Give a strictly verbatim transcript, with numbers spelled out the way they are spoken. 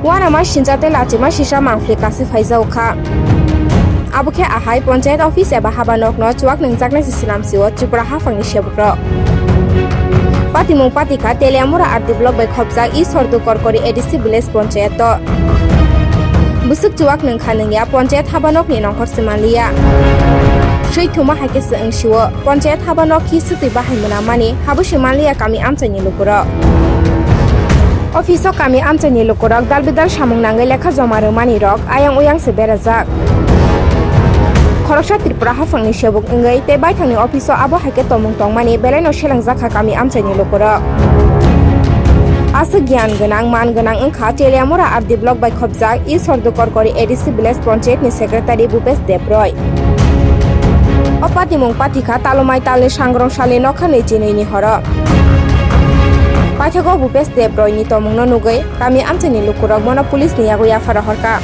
Uanama sincha tei lachima sisa mangpli kasi phaijao kha. Abo khe ahai ponchayat office eba haba nokno chuak nungjaknai se swnamsio Tripura haphangni sebukrok. Patimung patikha Teliamura R D block bai khopjak Isor Dukorkori A D C village ponchayat o. Bwswk chuak nungkha nungya ponchayat haba nokni nongkhor se manliya. Swi thuma hai khe se wngsio ponchayat haba nok khi swtwi bahai mwnamani habo se manliya kami amchaini lukurok. Office o kami amchaini lukurok dal bidal samung nangwi lekha joma rwmani rok ayang uyang se berajak. Khoroksa Tripura haphangni sebuk wngwi tei baithangni office o abo hai khe tongmung tongmani belaino selengjakha kami amchaini lukurok. Aswk giyan gwnang, man gwnang wngkha Teliamura R D block bai khopjak Isor Dukorkori A D C village ponchayat ni secretary Bhupesh Debroi. O patimung patikha talumai talni sangrong salni nokha nwi chinwi ni horo. Paithago Bhupesh Debroi ni tongmungno nugwi kami amchaini lukurok bono police ni yago yapha rohorkha.